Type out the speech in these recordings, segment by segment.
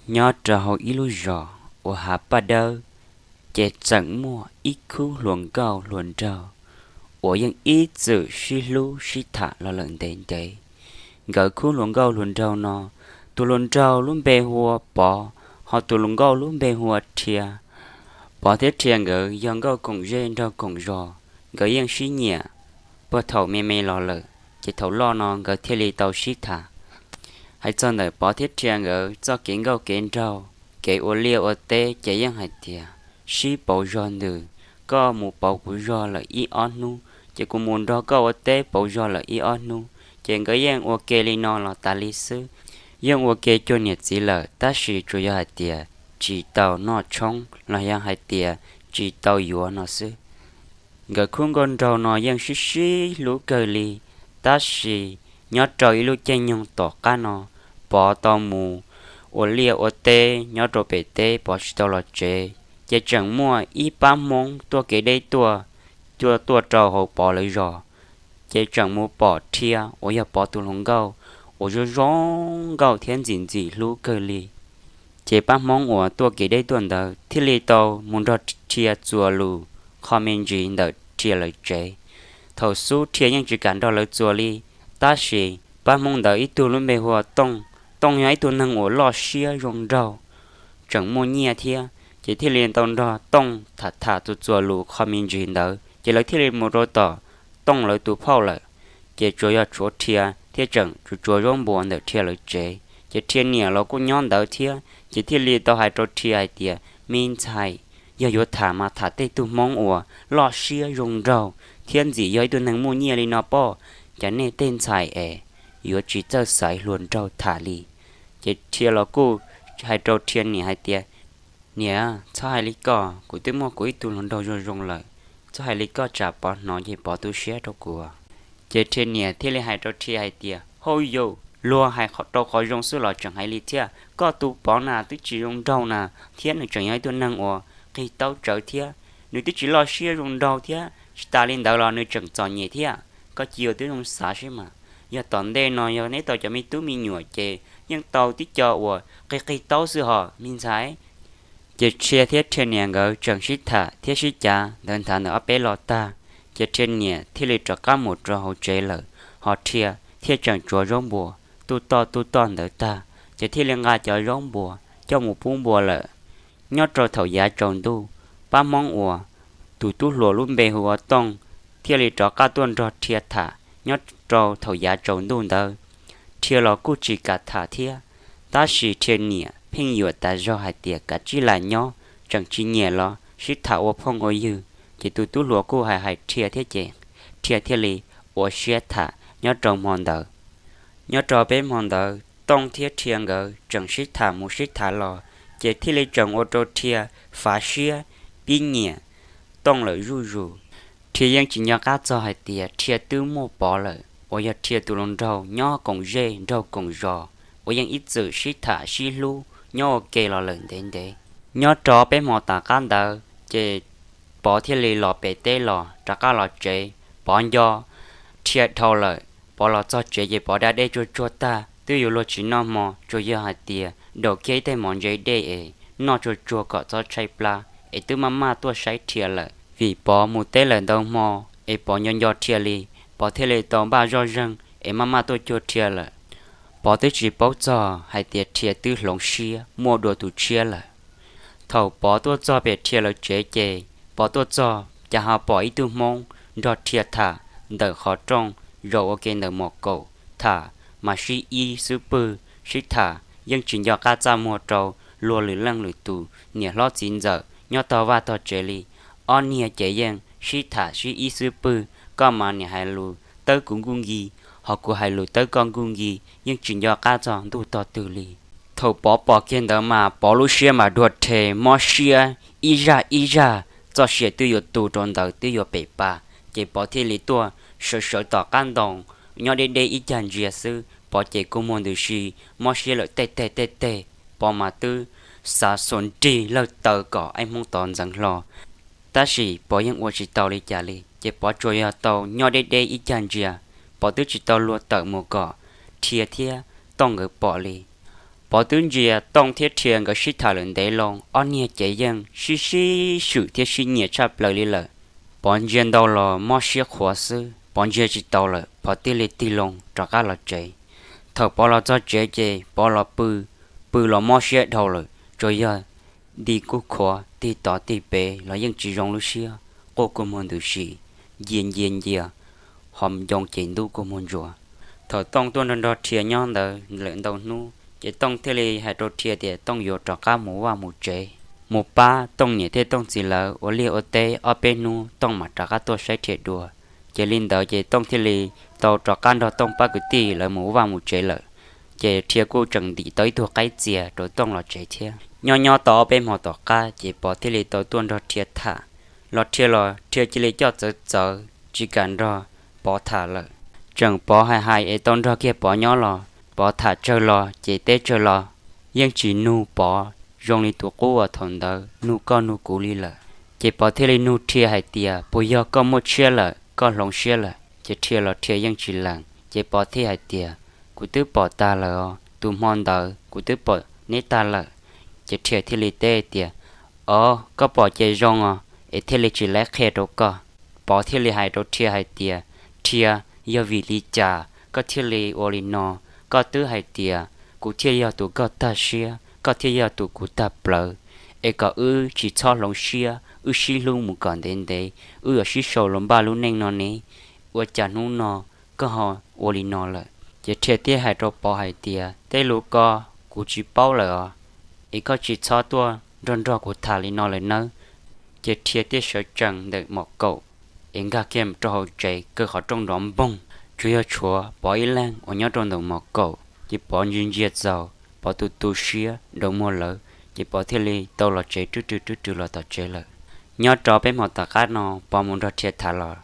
Nyob rau hauv ib lub zos uas hav paj dawb, ces tseem muaj ib khub hluas nkauj hluas nraug uas yeej ib txwm sib hlub sib tham los lawm ntev ntev. Nkawd khub hluas nkauj hluas nraug no, tus hluas nraug lub npe hu ua Pov, ho tus hluas nkauj lub npe hu ua Rhia. Pov thiab Rhia nkawd yog nkauj koom zej nraug koom zos, nkawd yeej sib nyiam puag thaum me me los lawm, ces thaum loj no nkawd thiaj li tau sib tham. Hais txog ntawm Pov thiab Rhia nkawd txoj kev nkauj kev nraug, kev ua liaj ua teb ces yeej hais tias sib pauv zog ntws, koj mus pauv kuv zog lawm ib ob hnub, ces kuv mus nrog koj ua teb pauv zog lawm ib ob hnub, ces nkawd yeej ua ke li no los tas li xwb. Yeej ua ke cuag niam txiv lawm, tab sis tsuas yog hais tias tsis tau noj tshoob los yog hais tias tsis tau yuav no xwb. Nkawd khub nkauj nraug no yeej sib sib hlub kawg li, tab sis nyob rau ib lub caij nyoog tom qab no, Pov tau mus ua liaj ua teb nyob rau pem teb, Pov tsis tau los tsev, ces tseem muaj ib pab Hmoob tuaj kev deb tuaj, tuaj tuaj rau hauv Pov lawv zos, ces tseem mus pom Rhia uas yog Pov tus hluas nkauj uas zoo zoo nkauj thiab ntxim ntxim hlub kawg li. Ces pab Hmoob uas tuaj kev deb tuaj ntawd thiaj li tau mus nrog Rhia txuas lus qho me ntsis ntawm Rhia lawv tsev. Thaum xub Rhia yeej tsis kam nrog lawv txuas li, tab sis pab Hmoob ntawd ib tug lub npe hu ua Tooj. Tooj yog ib tug neeg uas loj siab zoo nraug, tseem muaj nyiaj thiab, ces thiaj li tau nrog Tooj tham tham txuas txuas lus qho me ntsis ntawd, ces lawv thiaj li mus rau tom Tooj lawv tus phauj lawm. Ces tsuas yog tshuav Rhia thiab tseem tsuas tsuas zaub npua ntawm Rhia lawv tsev, ces Rhia niam los kuj nyob ntawd thiab, ces thiaj li tau hais rau Rhia hais tias, Me ntxhais, yog yuav tham mas tham tej tug Hmoob uas loj siab zoo nraug thiab ntxim yog ib tug neeg muaj nyiaj li no pob, cas nej tej ntxhais es yuav tsis txawj xaiv hluas nraug tham li. Ces Rhia los kuj hais rau Rhia niam hais tias, Niam, txhob hais li koj, kuv twb muaj kuv ib tug hluas nraug zoo zoo lawm, txhob hais li koj tsam Pov hnov ces Pov tu siab rau kuv. Ces Rhia niam thiaj li hais rau Rhia hais tias, Hauj yau, luag hais rau qhov zoo xwb los tseem hais li thiab, koj tus Pov na twb tsis zoo nraug na, thiab nws tseem yog ib tug neeg uas qig taub tsawv thiab, nws twb tsis loj siab zoo nraug thiab, tsis tas li ntawd los nws tseem txom nyem thiab. Koj cia li ua tib zoo xav seb mas, yog tom ntej no yog neb tau cov me tub me nyuam ces yeej tau tib co uas qig qig taub xwb hos me ntxhais. Ces Rhia thiab Rhia niam nkawd tseem sib tham thiab sib cav ntawd nthav ntawm ob peb los tag, ces Rhia niam thiaj li rov qab mus rau hauv tsev lawm, ho Rhia thiaj tseem tsuav zaub npua tuj toj tuj toj ntawd tag, ces thiaj li nqa cov zaub npua coj mus pub npua lawm. Nyob rau thaum yav tsaus ntuj, pab Hmoob uas tus tub hluas lub npe hu ua Tooj thiaj li rov qab tuaj nrog Rhia tham nyob rau thaum yav tsaus ntuj ntawd. Rhia los kuj tsis kam tham thiab, tab sis Rhia niam pheej yuam tas zog hais tias kav tsij lam nyob, tseem tsis nyiam los sib tham ua phooj ua ywg. Ces tus tub hluas kuj hais hais Rhia thiab ces Rhia thiaj li ua siab tham nyob rau hmo ntawd. Nyob rau peb hmo ntawd Tooj thiab Rhia nkawd tseem sib tham mus sib tham los, ces thiaj li tseem ua rau Rhia fav siab pib nyiam Tooj lawm zuj zus. Rhia yeej tsis nco qab txog hais tias Rhia twb muaj Pov lawm, uas yog Rhia tus hluas nraug nyob koom zej nraug koom zos uas yeej ib txwm sib tham sib hlub nyob ua ke los lawm ntev ntev. Nyob rau peb hmo tom qab ntawd ces Pov thiaj li los pem teb los rov qab los tsev. Pov nco Rhia dhau lawm, Pov los txog tsev ces Pov da dej tsuag tsuag tag twb yuav luag tsis noj hmo, tsuas yog hais tias daus kiag ib teg mov ntse dej es noj tsuag tsuag kom txhob tshaib plab, es twb maj maj tuaj saib Rhia lawm. Vim Pov mus teb lawm ntau hmo, es Pov nco nco Rhia li, Pov thiaj li tau npaj zoj zeeg es maj maj tuaj cuag Rhia lawm. Pov twb tsis paub txog hais tias Rhia twb hloov siab muaj dua tus tshiab lawm. Thaum Pov tuaj txog pem Rhia lawv tsev ces Pov tuaj txog cas ho pom ib tug Hmoob nrog Rhia tham ntawm qhov rooj zaum ua ke ntawm mom kaum, tham mas sib ib xub pwg, sib tham yeej tsis nco qab txaj muag rau luag lwm leej lwm tus niam hlob txiv ntxawm nyob tog vaj tog tsev li. Ob niag ces yeej sib tham sib ib xub pwg, koj mas niam hais lus tawb kuv nkuj nki, ho kuv hais lus tawb koj nkuj nki, yeej tsis nco qab txog ntuj tog twg li. Thaum Pov pom kiag ntawd mas Pov lub siab mas dua rhe mob siab ib zaj ib zaj, txoj sia twb yuav tu rau ntawd twb yuav pem pa, ces Pov thiaj li tuaj sawv sawv tom qab ntoo nyob deb deb ib cag ntsia xwb, Pov ces kua muag ntws si, mob siab lawm tej teg tej teg. Pov mas twb xav xuas nrig lawg taw kom ib Hmoob tod ntxeev hlo, tab sis Pov yeej ua tsis tau li cas li, ces Pov tsuas yog tau nyob deb deb ib cag ntsia. Pov twb tsis tau luag tawm mus kom Rhia thiab Tooj nkawd pom li. Pov twb ntsia Tooj thiab Rhia nkawd sib tham lawm ntev loo, ob niag ces yeej sib sib swm thiab sib nyiam tshaj plaws li lawm. Pov ntsia ntau los mob siab qhuav xwb, Pov ntsia tsis tau lawm, Pov thiaj li tig loo rov qab los tsev. Thaum Pov los txog tsev ces Pov los pw, pw los mob siab dhau lawm, tsuas yog nti kuj khuav tig tod tig pem los yeej tsis zoo lub siab, quaj kua muag ntws si, ncia ncia ncia, ho ncoo ces ntub kua muag ntsuas. Thaum Tooj tuaj nrog nrog Rhia nyob ntawd lawm ntau hnub ces Tooj thiaj li hais rau Rhia tias Tooj yuav rov qab mus vaj mus tsev, mus pab Tooj niam thiab Tooj txiv lawv ua liaj ua teb ob peb hnub Tooj mam rov qab tuaj saib Rhia dua. Ces li ntawd ces Tooj thiaj li tau rov qab nrog Tooj pab kwv tij lawv mus vaj mus tsev lawm. Ces Rhia kuj tseem ntim tau ib tug qaib txias rau Tooj los tsev thiab. Nyob nyob tau ob peb hmo tom qab ces Pov thiaj li tau tuaj nrog Rhia tham. Los Rhia los Rhia cia li coj txawv txawv tsis kam nrog Pov tham lawm. Tseem Pov hais hais es tau nrog kiag Pov nyob los Pov tham tsawg los ces teb tsawg los yeej tsis nug Pov, zoo li tus qub uas thaum ntawd nug koj nug kuv li lawm. Ces Pov thiaj li nug Rhia hais tias puas yog koj muaj tshiab lawm, koj hloov siab lawm? Ces Rhia los Rhia yeej tsis lees. Ces Pov thiaj hais tias kuv twb pom tag lawm os, tus hmo ntawd kuv twb pom neb tag lawm. Ces Rhia thiaj li teb tias o, koj pom ces zoo os, es thiaj li tsis laib qhia rau koj. Pov thiaj li hais rau Rhia hais tias Rhia, yog vim li cas koj thiaj li ua li no? Koj twb hais tias kuv thiaj yog tus koj tag siab, koj thiaj yog tus kuv tag plawv, es kom wb tsis txhob hloov siab, wb sib hlub mus kom ntev ntev, wb yuav sib sau los npaj lub neej no ne. Ua cas hnub no koj ho ua li no lawm? Ces Rhia thiaj hais rau Pov hais tias tej lus ko kuv tsis paub lawm os, es koj tsis txhob tuaj nrog nrog kuv tham li no lawm nawb. Ces Rhia thiaj sawv tsees ntawm mom kaum es nkag kiag rau hauv tsev kaw qhov rooj nrov npoog, tsuas yog tshuav Pov ib leeg uas nyob rau ntawm mom kaum. Ces Pov ntsia ntsia txaus Pov tus tu siab nrov muag lawm, ces Pov thiaj li tau los tsev rwb rwg rwb rwg los tom tsev lawm. Nyob rau peb hmo tom qab no Pov mus nrog Rhia tham los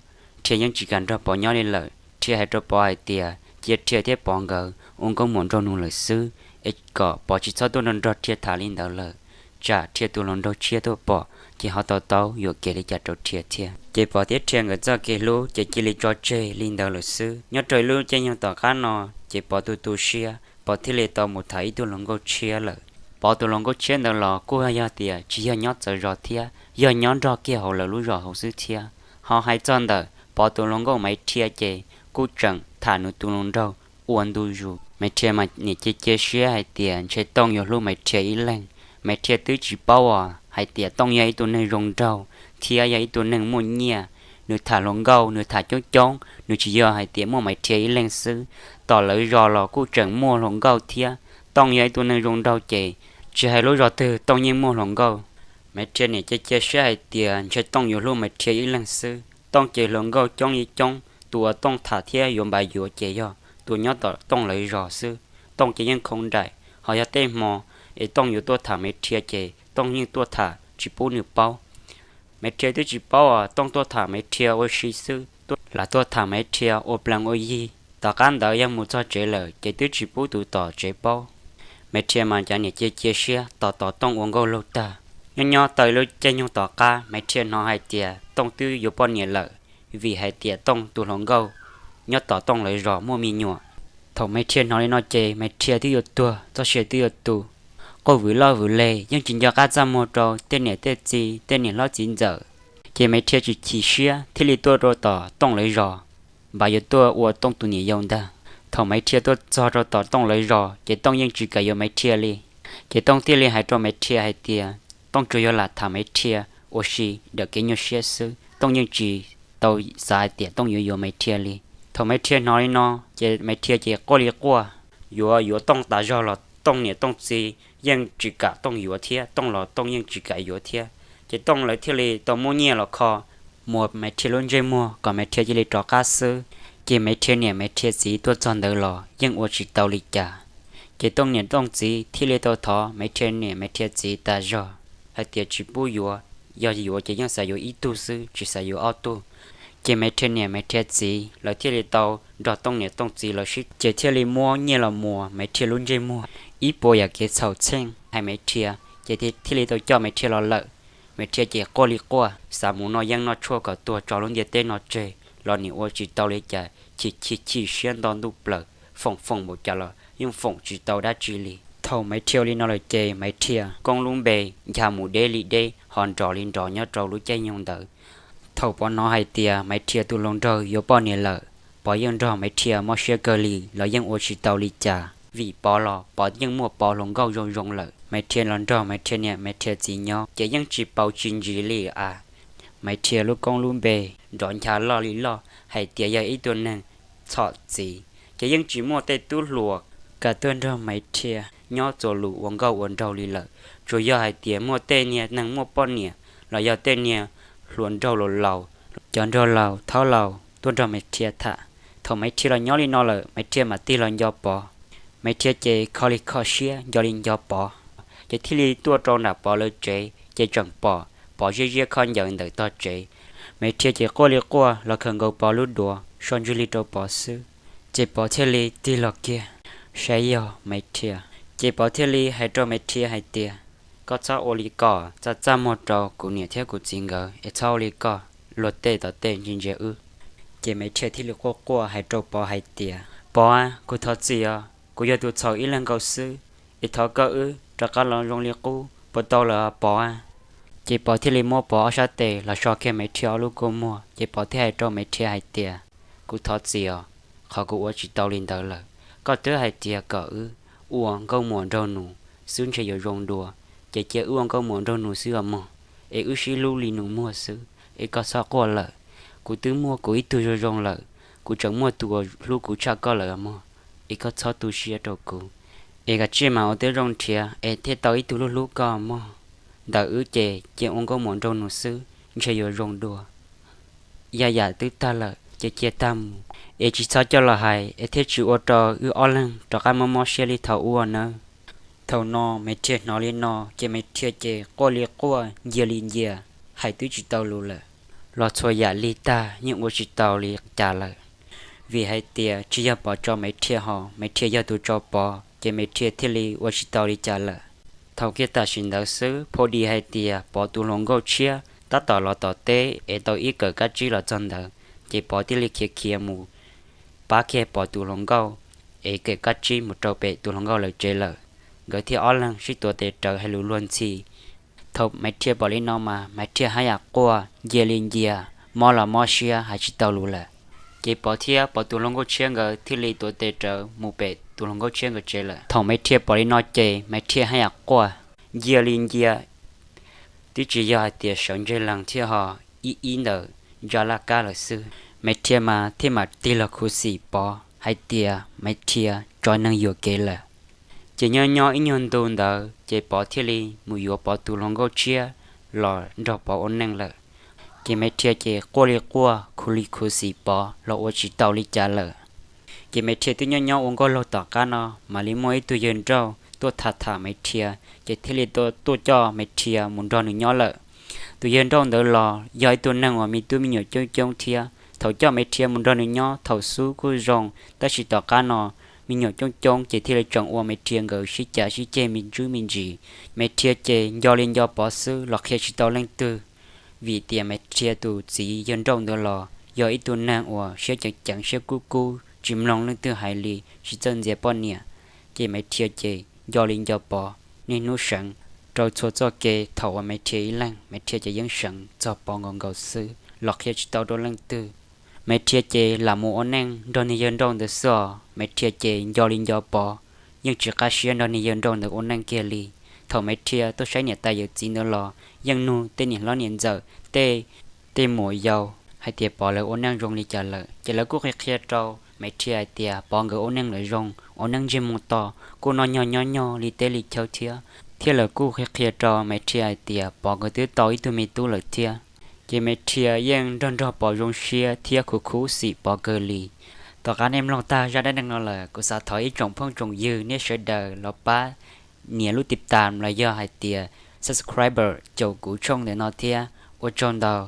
Rhia yeej tsis kam nrog Pov nyob li lawm. Rhia hais rau Pov hais tias cia Rhia thiab Pov nkawd ua nkauj muam nraug nus lawm xwb, es kom Pov tsis txhob tuaj nrog nrog Rhia tham li ntawd lawm, tsam Rhia tus hluas nraug tshiab tuaj pom ces ho tau taub yuam kev li cas rau Rhia thiab. Ces Pov thiab Rhia nkawd txoj kev hlub ces cia li tso tseg li ntawd lawm xwb. Nyob rau ib lub caij nyoog tom qab no ces Pov tus tu siab, Pov thiaj li tau mus tham ib tug hluas nkauj tshiab lawm. Pov tus hluas nkauj tshiab ntawd los kuj yog tias tsis yog nyob txawv zos thiab, yog nyob nrog kiag hauv lawv lub zos hauv xwb thiab. Ho hais txog ntawm Pov tus hluas nkauj Maiv Rhia ces kuj tseem tham nws tus hluas nraug ua ntu zus. Maiv Rhia mas niam cia cia siab hais tias ntshe Tooj yuav hlub Maiv Rhia ib leeg. Maiv Rhia twb tsis paub os hais tias Tooj yog ib tug neeg zoo nraug thiab yog ib tug neeg muaj nyiaj. Nws tham hluas nkauj nws tham coob coob, nws tsis yog hais tias muaj Maiv Rhia ib leeg xwb. Tom lawv zos los kuj tseem muaj hluas nkauj thiab. Tooj yog ib tug neeg zoo nraug ces tsis hais lub zos twg Tooj yeej muaj hluas nkauj. Maiv Rhia niam cia cia siab hais tias ntshe Tooj yuav hlub Maiv Rhia ib leeg xwb. Tooj ces hluas nkauj coob li coob, tus uas Tooj tham thiab yuav npav yuav ces yog tus nyob tom Tooj lawv zos xwb. Tooj ces yeej khoov nraim, ho yog tej hmo es Tooj yuav tuaj tham Maiv Rhia ces Tooj yeej tuaj tham tsis pub nws paub. Maiv Rhia twb tsis paub os, Tooj tuaj tham Maiv Rhia ua si xwb, lam tuaj tham Maiv Rhia ua plees ua yig. Tom qab ntawd yog mus txog tsev lawm ces twb tsis pub tus tom tsev paub. Maiv Rhia mas cov niam cia cia siab tos tos Tooj ua nkauj laug tag. Nyob nyob tau ib lub caij nyoog tom qab Maiv Rhia hnov hais tias Tooj twb yuav poj niam lawm, vim hais tias Tooj tus hluas nkauj nyob tom Tooj lawv zos muaj me nyuam. Thaum Maiv Rhia hnov li no ces Maiv Rhia twb yuav tuag, txoj sia twb yuav tu. Quaj vwm loj vwm leg yeej tsis nco qab txaj muag rau tej niam tej txiv, tej niam hlob txiv ntxawm. Ces Maiv Rhia tsis chim siab thiaj li tuaj rau tom Tooj lawv zos, npav yuav tuaj ua Tooj tus niam yau ntag. Thaum Maiv Rhia tuaj txog rau tom Tooj lawv zos ces Tooj yeej tsis kam yuav Maiv Rhia li. Ces Tooj thiaj li hais rau Maiv Rhia hais tias Tooj tsuas yog lam tham Maiv Rhia ua si daws kev nyuaj siab xwb, Tooj yeej tsis tau xav hais tias Tooj yuav yuav Maiv Rhia li. Thaum Maiv Rhia hnov li no ces Maiv Rhia ces quaj li quaj, yuav yuav Tooj tas zog los Tooj niam Tooj txiv yeej tsis kam Tooj yuav thiab, Tooj los Tooj yeej tsis kam yuav thiab. Ces Tooj lawv thiaj li tau muab nyiaj los kho muag Maiv Rhia lub ntsej muag kom Maiv Rhia cia li rov qab xwb. Ces Maiv Rhia niam Maiv Rhia txiv tuaj txog ntawd los yeej ua tsis tau li cas. Ces Tooj niam Tooj txiv thiaj li tau thov Maiv Rhia niam Maiv Rhia txiv tas zog hais tias tsis pub yuav, yog yuav ces yeej xav yuav ib tug xwb tsis xav yuav ob tug. Ces Maiv Rhia niam Maiv Rhia txiv lawv thiaj li tau nrog Tooj niam Tooj txiv lawv sib ces thiaj li muab nyiaj los muag Maiv Rhia lub ntsej muag ib puas yam kev txhaum txheej hais Maiv Rhia, ces thiaj li tau coj Maiv Rhia los lawm. Maiv Rhia ces quaj li quaj, xav mus noj yeeb noj tshuaj kom tuag tso lub ntiaj teb no tseg los nim ua tsis tau li cas, chim chim chim siab nto ntuj plaws, foom foom npaum cas los yeej foom tsis tau dab tsi li. Thaum Maiv Rhia ua li no lawm ces Maiv Rhia koob lub npe ncha mus deb li deb ho nrov li nrov nyob rau lub caij nyoog ntawd. Thaum Pov hnov hais tias Maiv Rhia tus hluas nraug yuav poj niam lawm, Pov yeej nrog Maiv Rhia mob siab kawg li los yeej ua tsis tau li cas, vim Pov los Pov yeej muaj Pov hluas nkauj zoo zoo lawm. Maiv Rhia los nrog Maiv Rhia niam Maiv Rhia txiv nyob ces yeej tsis pauv tsis ntsis li as. Maiv Rhia lub koob lub npe nrov ncha loj li loj hais tias yog ib tug neeg txhom txwv, ces yeej tsis muaj tej tub hluas kam tuaj nrog Maiv Rhia nyob txuas lus ua nkauj ua nraug li lawm. Tsuas yog hais tias muaj tej niag neeg muaj poj niam los yog tej niag hluas nraug laus laus, cov nraug laus thaub laus tuaj nrog Maiv Rhia tham. Thaum Maiv Rhia los nyob li no lawm, Maiv Rhia mam tig los nco Pov. Maiv Rhia ces kho li kho siab nco li nco Pov, ces thiaj li tuaj rau nram Pov lawv tsev ces tseem pom Pov ziab ziab khaub ncaws ntawm tog tsev. Maiv Rhia ces quaj li quaj los khaws nkaus Pov lub duav so ntswg li rau Pov xwb, ces Pov thiaj li tig los kiag saib yog Maiv Rhia. Ces Pov thiaj li hais rau Maiv Rhia hais tias, koj txhob ua li ko, txaj txaj muag rau kuv niam thiab kuv txiv nkawd es txhob ua li ko, luag tej tom tej ntsia ntsia wb. Ces Maiv Rhia thiaj li quaj quaj hais rau Pov hais tias, Pov, kuv thov txim os, kuv yog tus txhaum ib leeg nkaus xwb, es thov koj wb rov qab los zoo li qub puas tau lawm Pov? Ces Pov thiaj li muab Pov ob sab tes los so kiag Maiv Rhia ob lub kua muag, ces Pov thiaj hais rau Maiv Rhia hais tias, kuv thov txim os, qhov kuv ua tsis tau li ntawd lawm. Koj twb hais tias kom wb ua nkauj muam nraug nus xwb ntshe yuav zoo dua, ces cia wb ua nkauj muam nraug nus xwb os mog, es wb sib hlub li nus muag xwb, es koj txhob quaj lawm. Kuv twb muaj kuv ib tug zoo zoo lawm, kuv tseem muaj tus uas hlub kuv tshaj koj lawm mog, es koj txhob tu siab rau kuv, es kav tsij mas ua tib zoo nrhiav es thiaj tau ib tug hlub hlub koj mog. Ntawm wb ces cia ua nkauj muam nraug nus xwb ntshe yuav zoo dua. Yam yam twb tag lawm ces cia tag mus, es tsis txhob coj los hais es thiaj tsis ua rau wb ob leeg rov qab mob mob siab li thaum ub nawb. Thaum no Maiv Rhia hnov li no ces Maiv Rhia ces quaj li quaj ncia li ncia, hais twb tsis tau lus lawm. Los txhua yam lig tag yeej ua tsis tau li cas lawm, vim hais tias tsis yog Pov tso Maiv Rhia ho Maiv Rhia yog tus tso Pov, ces Maiv Rhia thiaj li ua tsis tau li cas lawm. Thaum kiag tam sim ntawd xwb, pha dis hais tias Pov tus hluas nkauj tshiab tab tom los tom teb es tau ib kawm kab tsib los txog ntawd, ces Pov thiaj li khiav khiav mus pab kiag Pov tus hluas nkauj es kawm kab tsib mus rau pem tus hluas nkauj lawv tsev lawm. Nkawd thiaj ob leeg sib tuav tes rawv hais lus luag ntxhi. Thaum Maiv Rhia pom li no mas Maiv Rhia haj yam quaj ncia li ncia, mob los mob siab hais tsis tau lus lawm. Ces Pov thiab Pov tus hluas nkauj tshiab nkawd thiaj li tuav tes rawv mus pem tus hluas nkauj tshiab nkawd tsev lawm. Thaum Maiv Rhia pom li no ces Maiv Rhia haj yam quaj ncia li ncia, twb tsis yog hais tias sawv ntseg lees thiab ho ib ib ntawm ntsa laj kab lawm xwb. Maiv Rhia mas thiaj mam tig los khuv xim Pov hais tias Maiv Rhia tso neeg yuam kev lawm. Ces nyob nyob ib nyuag ntu ntawd ces Pov thiaj li mus yuav Pov tus hluas nkauj tshiab los nrog Pov ua neej lawm. Ces Maiv Rhia ces quaj li quaj khuv li khuv xim Pov los ua tsis tau li cas lawm. Ces Maiv Rhia twb nyob nyob ua nkauj laug tom qab no mam li muaj ib tug yawg nrauj tuaj tham tham Maiv Rhia, ces thiaj li tuaj coj Maiv Rhia mus nrog nws nyob lawm. Tus yawg nrauj ntawd los yog ib tug neeg uas me tub me nyuam coob coob thiab. Thaum coj Maiv Rhia mus nrog nws nyob thaum xub kuj zoo, tab sis tom qab no me nyuam coob coob ces thiaj li tseem ua Maiv Rhia nkawd sib cav sib ceg me ntsuj me ntsis. Maiv Rhia ces nco li nco Pov xwb los qhia tsis tau leej twg, vim tias Maiv Rhia tus txiv yawg nrauj ntawd los yog ib tug neeg uas siab ceev ceev siab kub kub tsis mloog leej twg hais li, tsis txawj ntxias poj niam. Ces Maiv Rhia ces nco li nco Pov niaj hnub seev rau txhua txoj kev. Thaum uas Maiv Rhia ib leeg, Maiv Rhia ces yeej seev txog Pov nkaus nkaus xwb los qhia tsis tau rau leej twg. Maiv Rhia ces lam mus ua neej nrog niag yawg nrauj ntawd xwb os. Maiv Rhia ces nco li nco Pov, yeej tsis qab siab nrog niag yawg nrauj ntawd ua neej kiag li. Thaum Maiv Rhia tuaj saib niam tais yawm txiv ntawd los yeej nug tej niam hlob niam ntxawm, tej tej muam yau hais tias Pov lawv ua neej zoo li cas lawm, ces lawv kuj qhia qhia rau Maiv Rhia hais tias Pov nkawd ua neej lawm zoo, ua neej ntsej muag to, kuj noj nyog nyob nyog li teb li chaw thiab. Thiab lawv kuj qhia qhia rau Maiv Rhia hais tias Pov nkawd twb tau ib tug me tub lawm thiab. Ces Maiv Rhia yeej nrog nrog Pov zoo siab thiab khuv khuv xim Pov kawg li. Tom qab nej mloog tag zaj dab neeg no lawm, kuv xav thov ib tsoom phooj tsoom ywg nej sawv daws los pab nias lub tiv tas los yog hais tias subscribe caum kuv tshooj ntawm no thiab. Ua tsaug ntau.